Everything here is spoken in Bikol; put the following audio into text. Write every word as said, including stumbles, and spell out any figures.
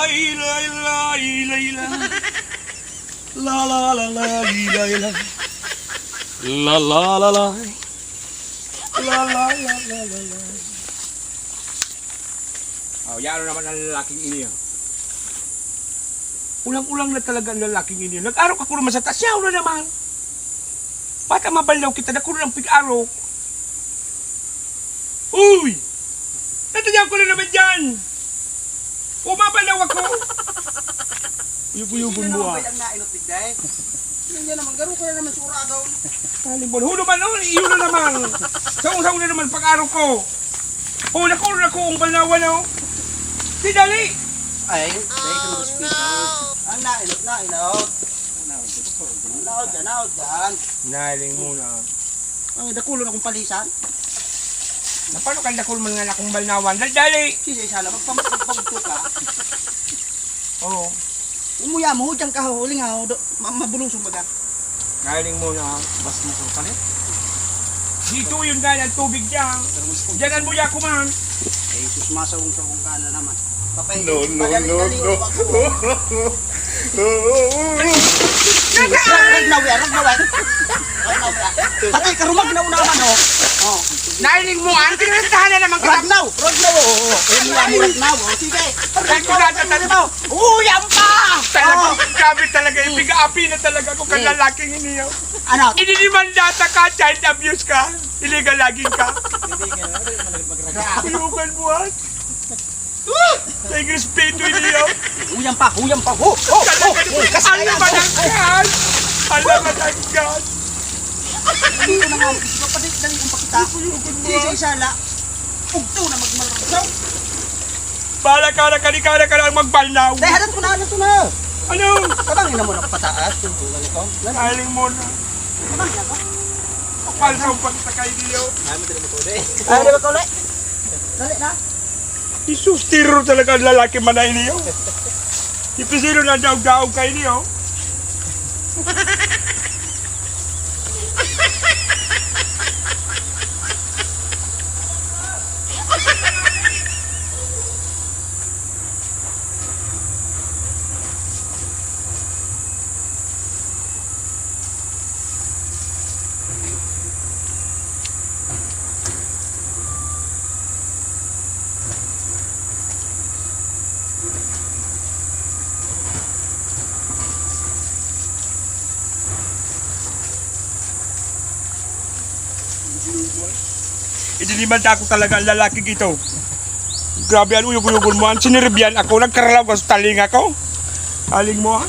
Ila, ila, ila, ila. La, la, la, la, ila, ila. La, la, la, la. La, la, la, la, la, la. Oh, yan naman ang lalaking ini, oh. Ulang-ulang na talaga ang lalaking ini. Nag-arok ako naman sa taas, yaw na naman. Bata mabaldaw kita, dako na ang pig-arok. Uy! Natadyaw ko na naman dyan! Umabalaw ako! Uyog-uyogon mo, ah. Ang nainot, tigday. Hindi naman, garo ko na naman sa uragaw. Aling bon, hulo man, oh, iyo na naman. Saong-saong na naman pag-arok ko. Oh, naku, naku, ang balnawan, oh. Di dali! Ay, dahil ka ng respeto. Ang nainot, nainot. Ang nainot, nainot, yan. Naling muna. Ang dakulon akong palisan. Napano kang dakul man nga akong balnawan? Dali, dali! Sisa-isa lang, magpam-, magpamugto ka. Oo. Umuya mo, diyan ka, huling ako, do-, ma-, mabulusog baga. Galing mo na, bas mo kung kalit. Dito yun, dahil ang tubig dyan. Diyan ang buya ko man. Eh, sus, masawong-sawong ka na naman. Papay, No, no, padali-dali no, yung no. pag-uwi. Ragnaw yan, ragnaw yan. Ragnaw yan. Patay, karumagnaw na naman, oh. Oh. Nailing mo, ang pinuntahan na naman kita. Ragnaw, ragnaw, oo, oo. Ayun nga mo, ragnaw, oh. Sige. Ragnaw na, ragnaw. Uy, ang pa! Talaga, Oh. grabe talaga, ipiga-api na talaga ako kang Mm. lalaking iniyaw. Ano? Idinimanda ta ka, child abuse ka, illegal logging ka. Kuyugan mo, ah. May respeto iniyaw. Huyang pa, huyang pa. Ho, ho, ho, Talaga, ho, ho, kas-, ano ba ng gas? Ano ba ng gas? Dito na nga, gusto ko pa din, dali kong pakita. Kuyugan mo, Sige, ah. sige, sala. Ugto na magmaragsaw. Bahala ka na, kani ka na, ka na magbalnaw. Dahil halat ko na, halat ko na. Ano? Tabangin na mo na pataas, tulungan ko. Aling mo na. Tabangin ako. Palsa ang pagtakay niyo. Ay, madali mo to, de. Ay, di ba, Kole? Dali na. Jesus, terror talaga ang lalaki manay niyo. Ipisiro na daog-daog kayo niyo. Idinimanda ko talaga ang lalaking ito. Grabe ang uyog-uyogon mo. Ang siniribyan ako, nagkaralaw ka sa talinga ko. Aling mo, ha?